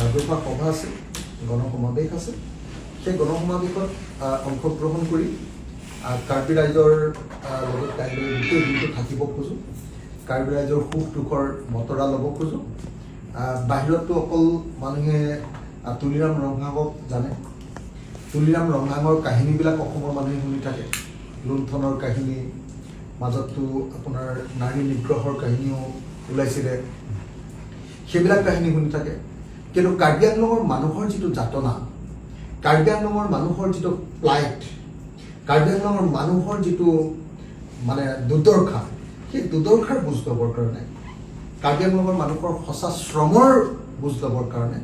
ৰাজহুৱা সভা আছে, গণসমাৱেশ আছে। সেই গণসমাৱেশত অংশগ্ৰহণ কৰি কাৰ্বি ৰাইজৰ লগত কাইলৈ গোটেই দিনটো থাকিব খোজোঁ। কাৰ্বি ৰাইজৰ সুখ দুখৰ বতৰা ল'ব খোজোঁ। বাহিৰততো অকল মানুহে তুলিৰাম ৰংহাঙক জানে। তুলিৰাম ৰংহাঙৰ কাহিনীবিলাক অসমৰ মানুহে শুনি থাকে। লুণ্ঠনৰ কাহিনী, মাজততো আপোনাৰ নাৰী নিগ্ৰহৰ কাহিনীও ওলাইছিলে, সেইবিলাক কাহিনী শুনি থাকে। কিন্তু কাৰ্বি আংলঙৰ মানুহৰ যিটো যাতনা, কাৰ্বি আংলঙৰ মানুহৰ যিটো প্লাইট, কাৰ্বি আংলঙৰ মানুহৰ যিটো মানে দুৰ্দশা, সেই দুৰ্দশাৰ বুজ ল'বৰ কাৰণে, কাৰ্বি আংলঙৰ মানুহৰ সঁচা শ্ৰমৰ বুজ ল'বৰ কাৰণে,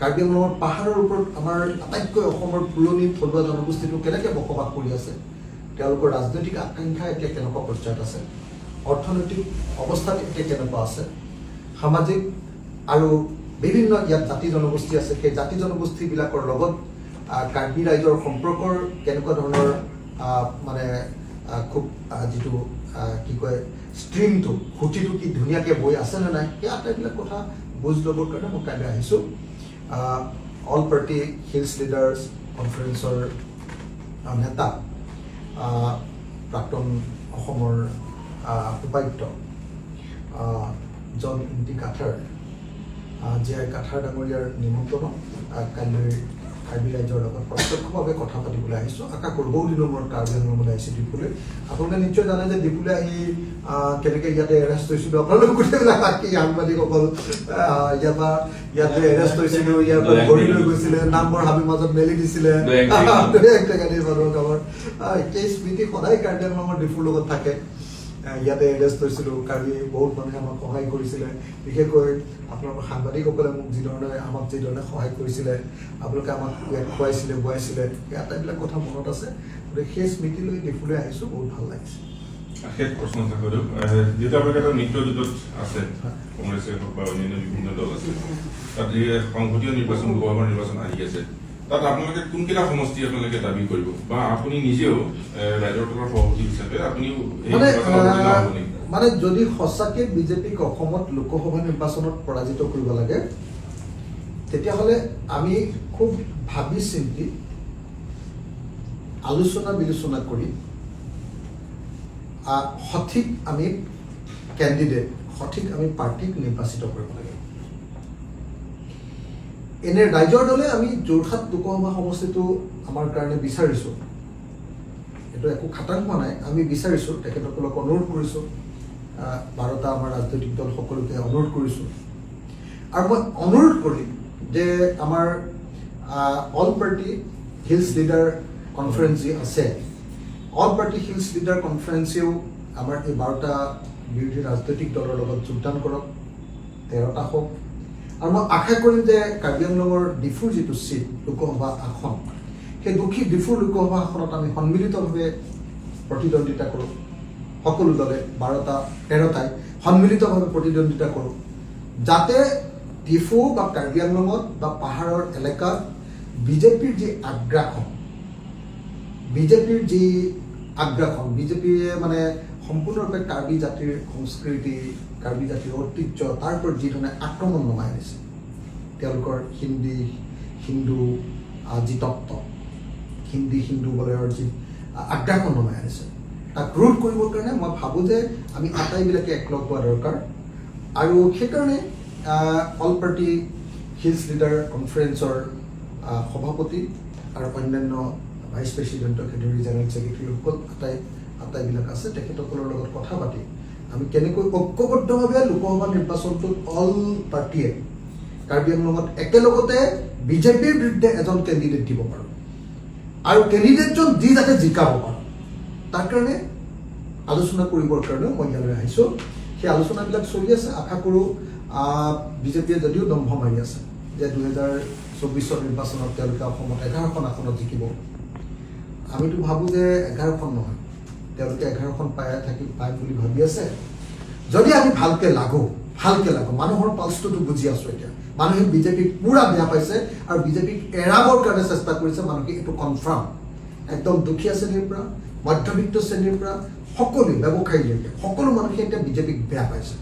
কাৰ্বি আংলঙৰ পাহাৰৰ ওপৰত আমাৰ আটাইতকৈ অসমৰ পুৰণি থলুৱা জনগোষ্ঠীটো কেনেকৈ বসবাস কৰি আছে, তেওঁলোকৰ ৰাজনৈতিক আকাংক্ষা এতিয়া কেনেকুৱা পৰ্যায়ত আছে, অৰ্থনৈতিক অৱস্থাত এতিয়া কেনেকুৱা আছে, সামাজিক আৰু বিভিন্ন ইয়াত জাতি জনগোষ্ঠী আছে, সেই জাতি জনগোষ্ঠীবিলাকৰ লগত কাৰ্বি ৰাইজৰ সম্পৰ্কৰ কেনেকুৱা ধৰণৰ মানে খুব যিটো কি কয়, ষ্ট্ৰীমটো, সুঁতিটো কি ধুনীয়াকৈ বৈ আছে নে নাই, সেই আটাইবিলাক কথা বুজ ল'বৰ কাৰণে মই কাইলৈ আহিছোঁ। অল পাৰ্টি হিলছ লিডাৰ্ছ কনফাৰেন্সৰ নেতা, প্ৰাক্তন অসমৰ উপায়ুক্ত জন ইংতি কাথাৰ, জে আই কাথাৰ ডাঙৰীয়াৰ নিমন্ত্ৰণত কাইলৈ কাৰ্বি ৰাইজৰ লগত প্ৰত্যক্ষভাৱে কথা পাতিবলৈ আহিছোঁ। আশা কৰোঁ, বহু দিনৰ মূৰত কাৰ্বি আংলঙলৈ আহিছোঁ ডিফুলৈ। আপোনালোকে নিশ্চয় জানে যে ডিফুলৈ আহি কেনেকৈ ইয়াতে এৰেষ্ট হৈছিলোঁ। আপোনালোক গোটেইবিলাক বাকী সাংবাদিকসকল ইয়াৰ পৰা ইয়াতে এৰেষ্ট হৈছিলোঁ, ইয়াৰ পৰা ধৰি লৈ গৈছিলে, নামবৰ হাবিৰ মাজত মেলি দিছিলে দুই এক টেকা দি মানুহক। আমাৰ সেই স্মৃতি সদায় কাৰ্বি আংলঙৰ ডিফুৰ লগত থাকে। ইয়াতে এৰেষ্ট হৈছিলোঁ। কাৰ্বি বহুত মানুহে আমাক সহায় কৰিছিলে, বিশেষকৈ আপোনালোকৰ সাংবাদিকসকলে মোক যিধৰণে আমাক যিধৰণে সহায় কৰিছিলে, আপোনালোকে আমাক ইয়াত খুৱাইছিলে বোৱাইছিলে, সেই আটাইবিলাক কথা মনত আছে। গতিকে সেই স্মৃতি লৈ ডিফুলৈ আহিছোঁ, বহুত ভাল লাগিছে। শেষ প্ৰশ্ন এটা সোধো। যিহেতু আপোনালোকে এটা মিত্ৰজোঁটত আছে, কংগ্ৰেছে হওক বা অন্যান্য বিভিন্ন দল আছে, তাত এই সংসদীয় নিৰ্বাচন, লোকসভা নিৰ্বাচন আহি আছে, তাত আপোনালোকে কোনকেইটা সমষ্টি আপোনালোকে দাবী কৰিব বা আপুনি নিজেও ৰাইজৰ দলৰ সভাপতি হিচাপে আপুনিও এই মানে নিৰ্বাচনত অৱতীৰ্ণ হ'ব নেকি? মানে যদি সঁচাকে বিজেপিক অসমত লোকসভা নিৰ্বাচনত পৰাজিত কৰিব লাগে, তেতিয়াহ'লে আমি খুব ভাবি চিন্তি, আলোচনা বিলোচনা কৰি সঠিক আমি কেণ্ডিডেট, সঠিক আমি প্ৰাৰ্থীক নিৰ্বাচিত কৰিব লাগে। এনে ৰাইজৰ দলে আমি যোৰহাট লোকসভা সমষ্টিটো আমাৰ কাৰণে বিচাৰিছোঁ। এইটো একো খাটাং হোৱা নাই, আমি বিচাৰিছোঁ, তেখেতসকলক অনুৰোধ কৰিছোঁ, 12টা আমাৰ ৰাজনৈতিক দল সকলোকে অনুৰোধ কৰিছোঁ। আৰু মই অনুৰোধ কৰিম যে আমাৰ All Party Hills Leader Conference যি আছে, অল পাৰ্টি হিলছ লিডাৰ কনফাৰেন্সেও আমাৰ এই 12টা বিৰোধী ৰাজনৈতিক দলৰ লগত যোগদান কৰক, 13টা হওক। আৰু মই আশা কৰিম যে কাৰ্বি আংলঙৰ ডিফুৰ যিটো চিট, লোকসভা আসন, সেই ডিফুৰ লোকসভা আসনত আমি সন্মিলিতভাৱে প্ৰতিদ্বন্দ্বিতা কৰোঁ। সকলো দলে 12টা 13টাই সন্মিলিতভাৱে প্ৰতিদ্বন্দ্বিতা কৰোঁ, যাতে ডিফু বা কাৰ্বি আংলঙত বা পাহাৰৰ এলেকাত বিজেপিৰ যি আগ্ৰাসন, বিজেপিৰ যি আগ্ৰাসন, বিজেপিয়ে মানে সম্পূৰ্ণৰূপে কাৰ্বি জাতিৰ সংস্কৃতি, কাৰ্বি জাতিৰ ঐতিহ্য, তাৰ ওপৰত যি ধৰণে আক্ৰমণ নমাই আনিছে, তেওঁলোকৰ হিন্দী হিন্দু যি তত্ত্ব, হিন্দী হিন্দু বলয়ৰ যি আগ্ৰাসন নমাই আনিছে, তাক ৰোধ কৰিবৰ কাৰণে মই ভাবোঁ যে আমি আটাইবিলাকে একলগ হোৱা দৰকাৰ। আৰু সেইকাৰণে অল পাৰ্টি হিলছ লিডাৰ কনফাৰেন্সৰ সভাপতি আৰু অন্যান্য ভাইচ প্ৰেচিডেণ্টকে ধৰি জেনেৰেল ছেক্ৰেটাৰীসকল আটাইবিলাক আছে। তেখেতসকলৰ লগত কথা পাতি আমি কেনেকৈ ঐক্যবদ্ধভাৱে লোকসভা নিৰ্বাচনটোত অল পাৰ্টীয়ে কাৰ্বি আংলঙত একেলগতে বিজেপিৰ বিৰুদ্ধে এজন কেণ্ডিডেট দিব পাৰোঁ আৰু কেণ্ডিডেটজন দি যাতে জিকাব পাৰোঁ, তাৰ কাৰণে আলোচনা কৰিবৰ কাৰণেও মই ইয়ালৈ আহিছোঁ। সেই আলোচনাবিলাক চলি আছে। আশা কৰোঁ, বিজেপিয়ে যদিও দম্ভ মাৰি আছে যে 2024ৰ নিৰ্বাচনত তেওঁলোকে অসমত 11খন আসনত জিকিব, আমিতো ভাবোঁ যে 11খন নহয়, তেওঁলোকে 11খন পাই থাকি পায় বুলি ভাবি আছে। যদি আমি ভালকে লাগো, ভালকে লাগো, মানুহৰ পালছটোতো বুজি আছোঁ। এতিয়া মানুহে বিজেপিক পূৰা বেয়া পাইছে আৰু বিজেপিক এৰাবৰ কাৰণে চেষ্টা কৰিছে মানুহে, এইটো কনফাৰ্ম। একদম দুখীয়া শ্ৰেণীৰ পৰা মধ্যবিত্ত শ্ৰেণীৰ পৰা সকলোৱে, ব্যৱসায়ীলৈকে সকলো মানুহে এতিয়া বিজেপিক বেয়া পাইছে।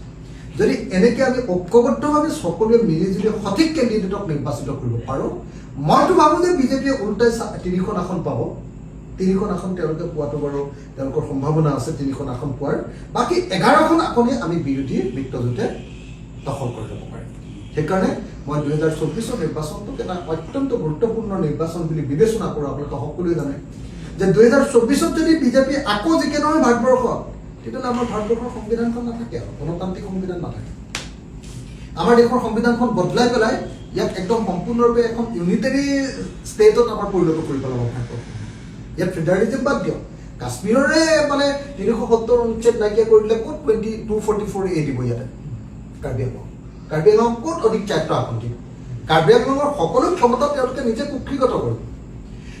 যদি এনেকৈ আমি ঐক্যবদ্ধভাৱে সকলোৱে মিলি জুলি সঠিক কেণ্ডিডেটক নিৰ্বাচিত কৰিব পাৰোঁ, মইতো ভাবোঁ যে বিজেপিয়ে ওলোটাই 3খন আসন পাব। 3খন আসন তেওঁলোকে পোৱাটো বাৰু তেওঁলোকৰ সম্ভাৱনা আছে 3খন আসন পোৱাৰ। বাকী 11খন আসনেই আমি বিৰোধী মিত্ৰজোঁটে দখল কৰি ল'ব পাৰিম। সেইকাৰণে মই 2024ৰ নিৰ্বাচনটোক এটা অত্যন্ত গুৰুত্বপূৰ্ণ নিৰ্বাচন বুলি বিবেচনা কৰোঁ। আপোনালোকে সকলোৱে জানে যে 2024ত যদি বিজেপি আকৌ জিকে নহয় ভাৰতবৰ্ষত, তেতিয়াহ'লে আমাৰ ভাৰতবৰ্ষৰ সংবিধানখন নাথাকে আৰু গণতান্ত্ৰিক সংবিধান নাথাকে। আমাৰ দেশৰ সংবিধানখন বদলাই পেলাই ইয়াক একদম সম্পূৰ্ণৰূপে এখন ইউনিটাৰী ষ্টেটত আমাৰ পৰিণত কৰি পেলাব ভাৰতবৰ্ষ। ইয়াত ফেডাৰেলিজিম বাদ দিয়ক, কাশ্মীৰৰে মানে 370 অনুচ্ছেদ নাইকিয়া কৰি দিলে, ক'ত 244A দিব ইয়াতে কাৰ্বি আংলং? কাৰ্বি আংলং ক'ত অধিক স্বায়ত্ত আসন দিব? কাৰ্বি আংলঙৰ সকলো ক্ষমতা তেওঁলোকে নিজে কুক্ষিগত কৰিব।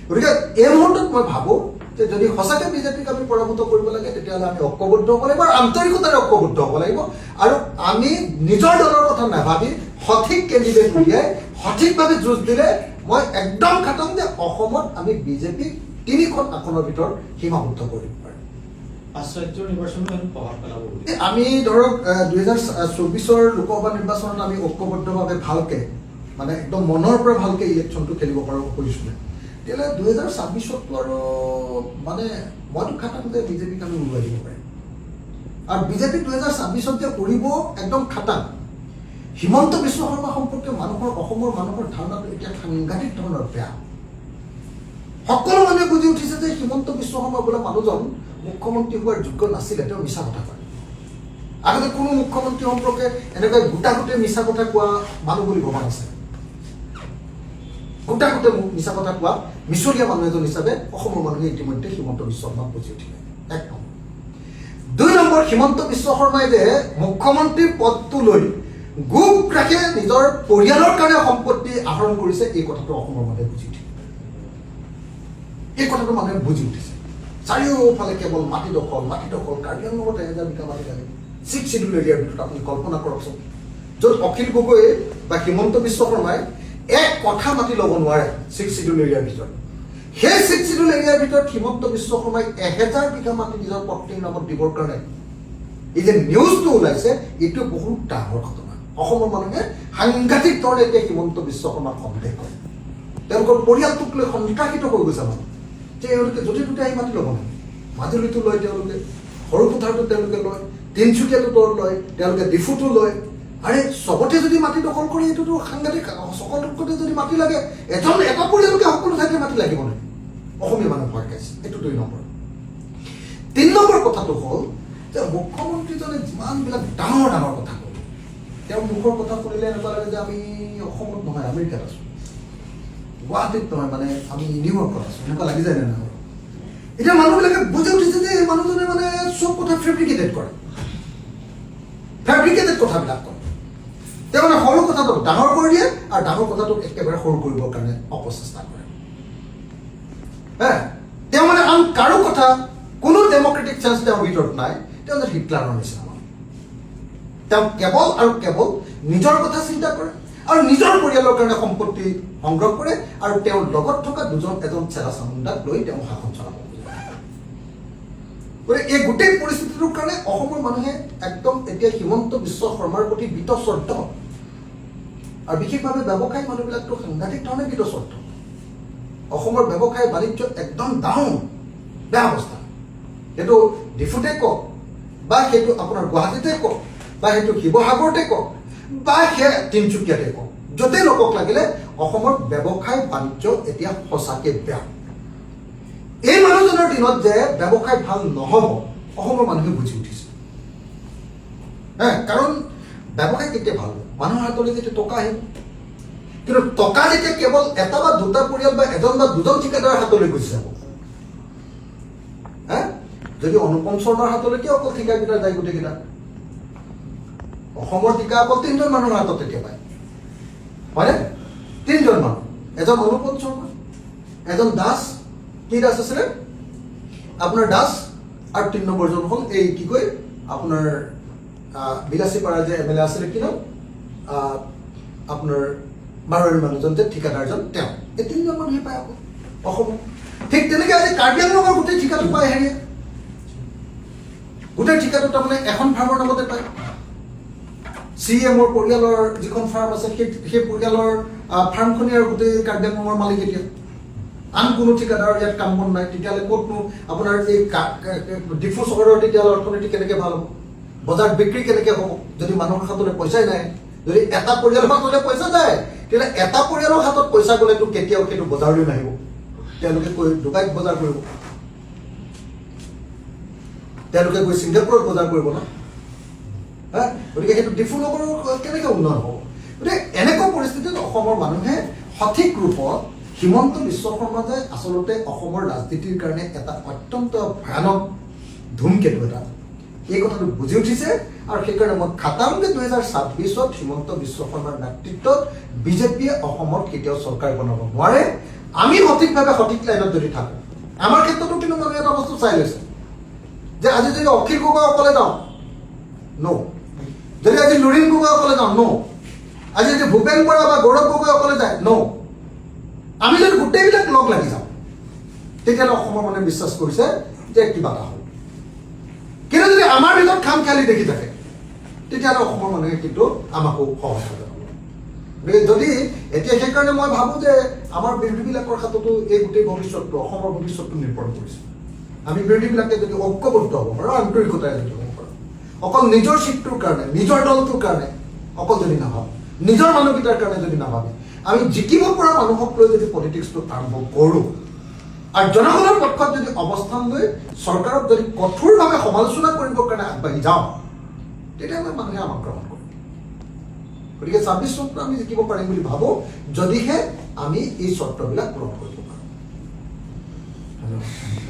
গতিকে এই মুহূৰ্তত মই ভাবোঁ যে যদি সঁচাকৈ বিজেপিক আমি পৰাভূত কৰিব লাগে, তেতিয়াহ'লে আমি ঐক্যবদ্ধ হ'ব লাগিব আৰু আন্তৰিকতাৰে ঐক্যবদ্ধ হ'ব লাগিব আৰু আমি নিজৰ দলৰ কথা নাভাবি সঠিক কেণ্ডিডেট উলিয়াই সঠিকভাৱে যুঁজ দিলে মই একদম খাটাং যে অসমত আমি বিজেপিক 3খন আসনৰ ভিতৰত সীমাবদ্ধ কৰিব পাৰিম। পাঁচ ৰাজ্যৰ নিৰ্বাচনো হেনো প্ৰভাৱ পেলাব বুলি। আমি ধৰক 2024ৰ লোকসভা নিৰ্বাচনত আমি ঐক্যবদ্ধভাৱে ভালকে, মানে একদম মনৰ পৰা ভালকে ইলেকশ্যনটো খেলিব পাৰোঁ কৰিছিলে, তেতিয়াহ'লে 2026ততো আৰু মানে মইতো খাটাং যে বিজেপিক আমি উৰুৱাই দিব পাৰিম। আৰু বিজেপি 2026ত যে উৰিব, একদম খাটাং। হিমন্ত বিশ্ব শৰ্মা সম্পৰ্কে অসমৰ মানুহৰ ধাৰণাটো এতিয়া সাংঘাতিক ধৰণৰ বেয়া। সকলো মানুহে বুজি উঠিছে যে হিমন্ত বিশ্ব শৰ্মা বোলা মানুহজন মুখ্যমন্ত্ৰী হোৱাৰ যোগ্য নাছিলে, তেওঁ মিছা কথা কয়। আগতে কোনো মুখ্যমন্ত্ৰী সম্পৰ্কে এনেকৈ গোটা গোটেই মিছা কথা কোৱা মানুহ বুলি ভবা নাছিল। গোটা গোটেই মিছা কথা কোৱা মিছলীয়া মানুহ এজন হিচাপে অসমৰ মানুহে ইতিমধ্যে হিমন্ত বিশ্ব শৰ্মাক বুজি উঠিলে, এক নম্বৰ। দুই নম্বৰ নামৰ হিমন্ত বিশ্ব শৰ্মাই যে মুখ্যমন্ত্ৰীৰ পদটো লৈ গোগ্ৰাসে নিজৰ পৰিয়ালৰ কাৰণে সম্পত্তি আহৰণ কৰিছে, এই কথাটো অসমৰ মানুহে বুজি উঠিছে। এই কথাটো মানুহে বুজি উঠিছে। চাৰিওফালে কেৱল মাটি দখল, মাটি দখল। কাৰ্বি আংলঙত 1000 বিঘা মাটি লাগে ছিক্স চিডিউল এৰিয়াৰ ভিতৰত। আপুনি কল্পনা কৰকচোন, য'ত অখিল গগৈ বা হিমন্ত বিশ্ব শৰ্মাই এক কঠা মাটি ল'ব নোৱাৰে ছিক্স চিডিউল এৰিয়াৰ ভিতৰত, সেই ছিক্স চিডিউল এৰিয়াৰ ভিতৰত হিমন্ত বিশ্ব শৰ্মাই 1000 বিঘা মাটি নিজৰ পত্নীৰ নামত দিবৰ কাৰণে এই যে নিউজটো ওলাইছে, এইটো বহুত ডাঙৰ ঘটনা। অসমৰ মানুহে সাংঘাতিক ধৰণে এতিয়া হিমন্ত বিশ্ব শৰ্মাক সন্দেহ কৰে। তেওঁলোকৰ পৰিয়ালটোক লৈ সন্ত্ৰাসিত হৈ গৈছে মানুহ, যে এওঁলোকে য'তে ত'তে আহি মাটি ল'ব নেকি? মাজুলীতো লয় তেওঁলোকে, সৰুপথাৰতো তেওঁলোকে লয়, তিনিচুকীয়াতো লয় তেওঁলোকে, ডিফুতো লয়। আৰে, চবতে যদি মাটি দখল কৰি, এইটোতো সাংঘাতিক। সকলোতে যদি মাটি লাগে, এজন এটা পৰিয়ালকে সকলো ঠাইতে মাটি লাগিব নেকি? অসমীয়া মানুহ ভয় খাইছে। এইটো দুই নম্বৰ। তিনি নম্বৰ কথাটো হ'ল যে মুখ্যমন্ত্ৰীজনে যিমানবিলাক ডাঙৰ ডাঙৰ কথা কয়, তেওঁৰ মুখৰ কথা শুনিলে এনেকুৱা লাগে যে আমি অসমত নহয়, আমেৰিকাত আছোঁ, গুৱাহাটীত নহয়, মানে আমি নিউয়ৰ্কত আছোঁ, এনেকুৱা লাগি যায় নে নহয়? এতিয়া মানুহবিলাকে বুজি উঠিছে যে এই মানুহজনে মানে চব কথা ফেব্ৰিকেটেড কৰে, ফেব্ৰিকেটেড কথাবিলাক কয়। তেওঁ মানে সৰু কথাটোক ডাঙৰ কৰি দিয়ে আৰু ডাঙৰ কথাটোক একেবাৰে সৰু কৰিবৰ কাৰণে অপচেষ্টা কৰে। হে, তেওঁ মানে আন কাৰো কথা, কোনো ডেমক্ৰেটিক চেন্স তেওঁৰ ভিতৰত নাই। তেওঁ যেন হিটলাৰৰ নিচিনা মানুহ। তেওঁ কেৱল আৰু কেৱল নিজৰ কথা চিন্তা কৰে আৰু নিজৰ পৰিয়ালৰ কাৰণে সম্পত্তি সংগ্ৰহ কৰে আৰু তেওঁৰ লগত থকা দুজন এজন চেলা চামুণ্ডাক লৈ তেওঁ শাসন চলাব খোজে। গতিকে এই গোটেই পৰিস্থিতিটোৰ কাৰণে অসমৰ মানুহে একদম এতিয়া হিমন্ত বিশ্ব শৰ্মাৰ প্ৰতি বীতশ্ৰদ্ধ আৰু বিশেষভাৱে ব্যৱসায়ী মানুহবিলাকতো সাংঘাতিক ধৰণে বীতশ্ৰদ্ধ। অসমৰ ব্যৱসায় বাণিজ্য একদম ডাউন, বেয়া অৱস্থা। সেইটো ডিফুতে কওক বা সেইটো আপোনাৰ গুৱাহাটীতে কওক বা সেইটো শিৱসাগৰতে কওক বা সেয়া তিনিচুকীয়াতে কওক, য'তেই নকওক লাগিলে, অসমৰ ব্যৱসায় বাণিজ্য এতিয়া সঁচাকে বেয়া। এই মানুহজনৰ দিনত যে ব্যৱসায় ভাল নহ'ব, অসমৰ মানুহে বুজি উঠিছে। হে, কাৰণ ব্যৱসায় কেতিয়া ভাল হ'ব? মানুহৰ হাতলৈ যেতিয়া টকা আহিব। কিন্তু টকা যেতিয়া কেৱল এটা বা দুটা পৰিয়াল বা এজন বা দুজন ঠিকাদাৰৰ হাতলৈ গুচি যাব, হে, যদি অনুপম শৰ্মাৰ হাতলৈকে অকল ঠিকাকেইটা যায়, গোটেইকেইটা অসমৰ ঠিকা অকল তিনিজন মানুহৰ হাতত তেতিয়া পায়, হয়নে? তিনিজন মানুহ, এজন অনুপম শৰ্মা, এজন দাস, কি দাস আছিলে আপোনাৰ দাস, আৰু তিনি নম্বৰজন হ'ল এই কি কয় আপোনাৰ বিলাচীপাৰাৰ যে এম এল এ আছিলে, কি নাম, আপোনাৰ মাৰোৱাৰী মানুহজন যে ঠিকাদাৰজন, তেওঁ। এই তিনিজন মানুহে পায় আকৌ অসমত। ঠিক তেনেকে আজি কাৰ্বি আংলঙৰ গোটেই ঠিকাটো পায় হেৰিয়ে, গোটেই ঠিকাটো তাৰমানে এখন ফাৰ্মৰ নামতে পায়। চি এমৰ পৰিয়ালৰ যিখন ফাৰ্ম আছে, সেই পৰিয়ালৰ ফাৰ্মখনেই আৰু গোটেই কাৰ্বি আংলঙৰ মালিক। এতিয়া আন কোনো ঠিকাদাৰৰ ইয়াত কাম বন নাই। তেতিয়াহ'লে ক'তনো আপোনাৰ এই ডিফু চহৰৰ তেতিয়াহ'লে অৰ্থনীতি কেনেকে ভাল হ'ব? বজাৰত বিক্ৰী কেনেকে হ'ব যদি মানুহৰ হাতলৈ পইচাই নাই? যদি এটা পৰিয়ালৰ হাতলৈ পইচা যায়, তেতিয়াহ'লে এটা পৰিয়ালৰ হাতত পইচা গ'লেতো কেতিয়াও সেইটো বজাৰলৈ নাহিব। তেওঁলোকে গৈ ডুবাইত বজাৰ কৰিব, তেওঁলোকে গৈ ছিংগাপুৰত বজাৰ কৰিব ন? হা, গতিকে সেইটো ডিফু নগৰৰ কেনেকে উন্নয়ন হ'ব? গতিকে এনেকুৱা পৰিস্থিতিত অসমৰ মানুহে সঠিক ৰূপত হিমন্ত বিশ্ব শৰ্মা যে আচলতে অসমৰ ৰাজনীতিৰ কাৰণে এটা অত্যন্ত ভয়ানক ধূমকেতু এটা, এই কথাটো বুজি উঠিছে। আৰু সেইকাৰণে মই খাটাং যে 2026ত হিমন্ত বিশ্ব শৰ্মাৰ নেতৃত্বত বিজেপিয়ে অসমত কেতিয়াও চৰকাৰ বনাব নোৱাৰে। আমি সঠিকভাৱে সঠিক লাইনত যদি থাকোঁ, আমাৰ ক্ষেত্ৰতো কিন্তু মানুহে এটা বস্তু চাই লৈছে যে আজি যদি অখিল গগৈ অকলে যাওঁ, ন'। যদি আজি লুৰিণ গগৈ অকলে যাওঁ, ন'। আজি যদি ভূপেন বৰা বা গৌৰৱ গগৈ অকলে যায়, ন'। আমি যদি গোটেইবিলাক লগ লাগি যাওঁ, তেতিয়াহ'লে অসমৰ মানুহে বিশ্বাস কৰিছে যে কিবা এটা হ'ব। কিন্তু যদি আমাৰ ভিতৰত খাম খেয়ালি দেখি থাকে, তেতিয়াহ'লে অসমৰ মানুহে কিন্তু আমাকো সহায় কৰিব। গতিকে যদি এতিয়া সেইকাৰণে মই ভাবোঁ যে আমাৰ বিৰোধীবিলাকৰ হাততো এই গোটেই ভৱিষ্যতটো, অসমৰ ভৱিষ্যতটো নিৰ্ভৰ কৰিছে। আমি বিৰোধীবিলাকে যদি ঐক্যবদ্ধ হ'ব পাৰোঁ, আন্তৰিকতাৰে যদি হ'ব পাৰোঁ, অকল নিজৰ চিটটোৰ কাৰণে, নিজৰ দলটোৰ কাৰণে অকল যদি নাভাবোঁ, নিজৰ মানুহকেইটাৰ কাৰণে যদি নাভাবে, আমি জিকিব পৰা মানুহক লৈ যদি পলিটিক্সটো আৰম্ভ কৰোঁ আৰু জনগণৰ পক্ষত যদি অৱস্থান লৈ চৰকাৰক যদি কঠোৰভাৱে সমালোচনা কৰিবৰ কাৰণে আগবাঢ়ি যাওঁ, তেতিয়াহ'লে মানুহে আমাক গ্ৰহণ কৰিব। গতিকে 26 চনটো আমি জিকিব পাৰিম বুলি ভাবোঁ, যদিহে আমি এই চৰ্তবিলাক পূৰণ কৰিব পাৰোঁ। ধন্যবাদ।